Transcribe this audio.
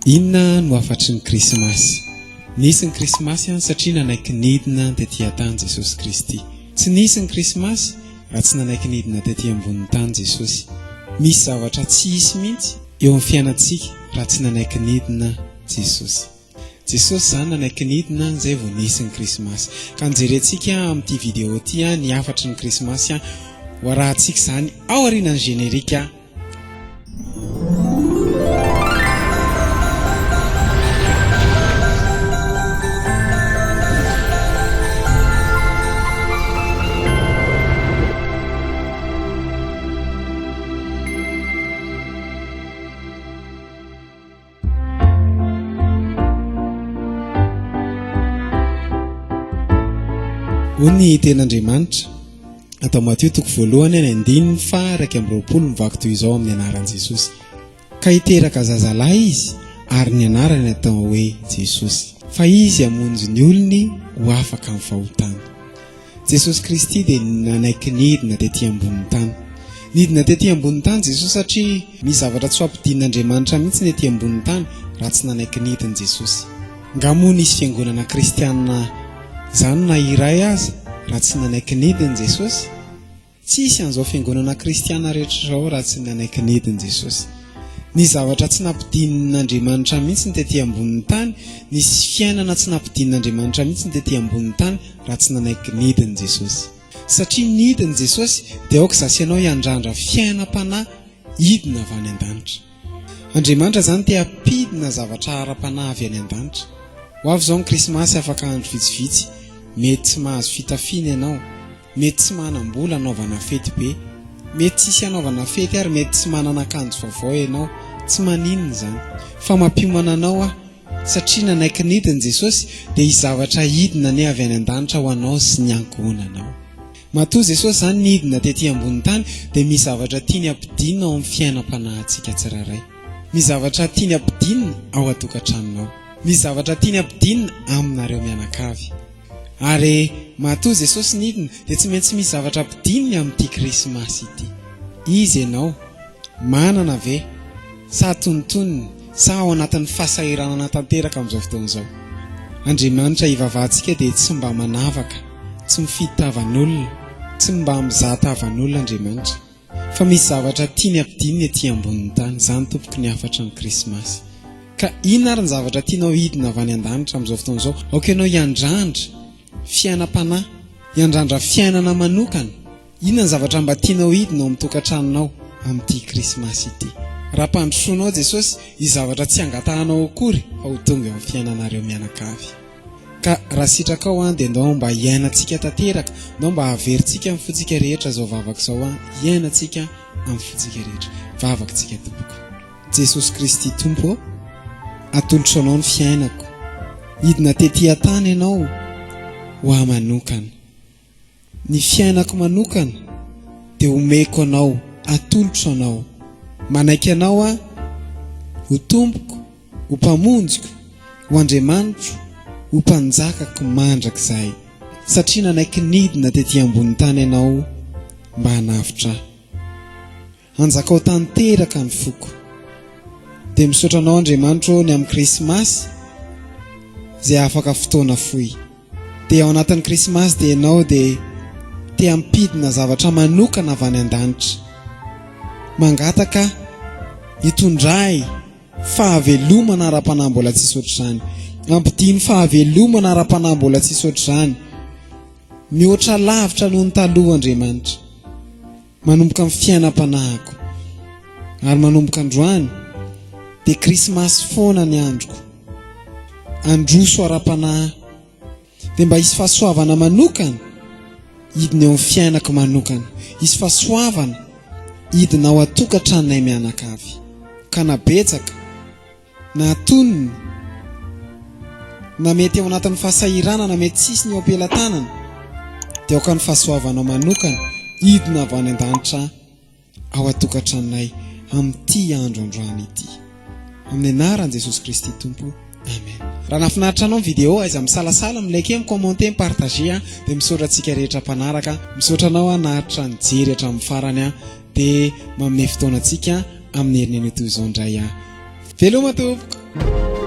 Inona no hafatry ny Krismasy? Nisy ny Krismasy satria nanaiky nidina tety an-tany Jesosy Kristy. Tsy nisy ny Krismasy raha tsy nanaiky nidina tety ambonin'ny tany Jesosy. Misy zavatra tsy hisy mihitsy eo amin'ny fiainantsika raha tsy nanaiky nidina Jesosy. Jesosy izany nanaiky nidina izay vao nisy ny Krismasy. Ka nojerentsika amin'ity vidéo ity ny hafatry ny Krismasy. Ho arahantsika izany aorianan'ny générique. Hoy ny tenin'Andriamanitra, atao Matio toko voalohany any andininy faha 21 mivaky toy izao amin'ny anaran'i Jesosy. Ka hiteraka zazalahy izy ary ny anarany atao hoe Jesosy, fa izy hamonjy ny olony ho afaka amin'ny fahotana. Jesosy Kristy dia nanaiky nidina tety ambonin'ny tany. Nidina tety ambonin'ny tany Jesosy satria misy zavatra tsy ho ampidinin'Andriamanitra mihitsy ny ety ambonin'ny tany raha tsy nanaiky nidina Jesosy. Nga moa nisy fiangonana kristiana izany na iray aza raha tsy nanaiky nidina Jesosy? Tsy hisy an'izao fiangonana kristiana rehetra izao raha tsy nanaiky nidina Jesosy. Nisy zavatra tsy nampidinin'Andriamanitra mihitsy ny tety ambonin'ny tany, nisy fiainana tsy nampidinin'Andriamanitra mihitsy ny tety ambonin'ny tany raha tsy nanaiky nidina Jesosy. Satria nidina Jesosy dia aoka izaho sy ianao hiandrandra fiainam-panahy hidina avy any an-danitra. Andriamanitra izany te hampidina zavatra ara-panahy avy any an-danitra. Ho avy izao ny Krismasy afaka andro vitsivitsy. Mety tsy mahazo fitafiana ianao. Mety tsy manam-bola hanaovana fety be. Mety tsisy hanaovana fety ary mety tsy manana akanjo vaovao ianao. Tsy maninona izany. Fa mampiomana anao aho. Satria nanaiky nidina Jesosy dia hisy zavatra hidina anie avy any an-danitra ho anao sy ny ankohonanao. Matoa Jesosy izany nidina tety ambony tany dia misy zavatra tiany hampidinina ao amin'ny fiainam-panahintsika tsirairay. Misy zavatra tiany hampidinina ao an-tokantranonao. Misy zavatra tiany hampidinina aminareo mianakavy. Ary matoa Jesosy nidina dia tsy maintsy misy zavatra ampidininy amin'ity Krismasy ity. Iza ianao? Manana ve? Sa atonontonony? Sa ao anatin'ny fahasahiranana tanteraka amin'izao fotoana izao? Andriamanitra ivavahantsika dia tsy mba manavaka, tsy mifidy tavan'olona, tsy mba mizaha tavan'olona Andriamanitra. Fa misy zavatra tiany hampidinina ety ambonin'ny tany. Izany tompoko ny hafatra ny Krismasy. Ka inona ary ny zavatra tianao hidina avy any an-danitra amin'izao fotoana izao? Aoka ianao hiandrandra fiainam-panahy, hiandrandra fiainana manokana. Inona ny zavatra mba tianao hidina ao amin'ny tokantranonao amin'ity Krismasy ity? Raha ampandrosoanao Jesosy, hisy zavatra tsy hangatahanao akory fa ho tonga eo amin'ny fiainanareo mianakavy. Ka raha sitrakao an, dia ndao mba hiainantsika tanteraka, ndao mba haverintsika amin'ny fontsika rehetra izao vavaka izao an, hiainantsika amin'ny fontsika rehetra. Vavaka tsika tompoko. Jesosy Kristy Tompo ô, atolotro Anao ny fiainako. Hidina tety an-tany Ianao ho ahy manokana. Ny fiainako manokana dia omeko Anao, atolotro Anao. Manaiky Anao aho ho Tompoko, ho Mpamonjiko, ho Andriamanitro, ho Mpanjakako mandrakizay. Satria nanaiky nidina tety ambony tany Ianao mba hanavotra ahy. Hanjakao tanteraka ny foko. Dia misaotra Anao Andriamanitro ô ny amin'ny Krismasy izay afaka fotoana fohy. Dia ao anatin'ny Krismasy dia Ianao dia te hampidina zavatra manokana avy any an-danitra. Mangataka aho hitondra ahy fahavelomana ara-panahy mbola tsisy ohatr'izany. Ampidino fahavelomana ara-panahy mbola tsisy ohatr'izany. Mihoatra lavitra noho ny taloha Andriamanitra. Manomboka amin'ny fiainam-panahiko ary manomboka androany dia krismasy foana ny androko. Androso ara-panahy dia mba hisy fahasoavana manokana hidina eo amin'ny fiainako manokana. Hisy fahasoavana hidina ao an-tokantranonay mianakavy. Ka na betsaka na atonony, na mety ao anatin'ny fahasahiranana mety tsy hisy ny eo am-pelatanana, dia aoka ny fahasoavanao manokana hidina avy any an-danitra ao an-tokantranonay amin'ity andro androany ity. Amin'ny anaran'i Jesosy Kristy Tompo. Amen. Raha nahafinaritra anao ny vidéo, aiza misalasala mi-liker, mi-commenter, mi-partager, dia misaotra antsika rehetra mpanaraka. Misaotra anao naharitra nijery hatramin'ny farany. Dia manome fotoana antsika amin'ny herin'ny anio toy izao indray aho. Veloma tompoko! Tompoko.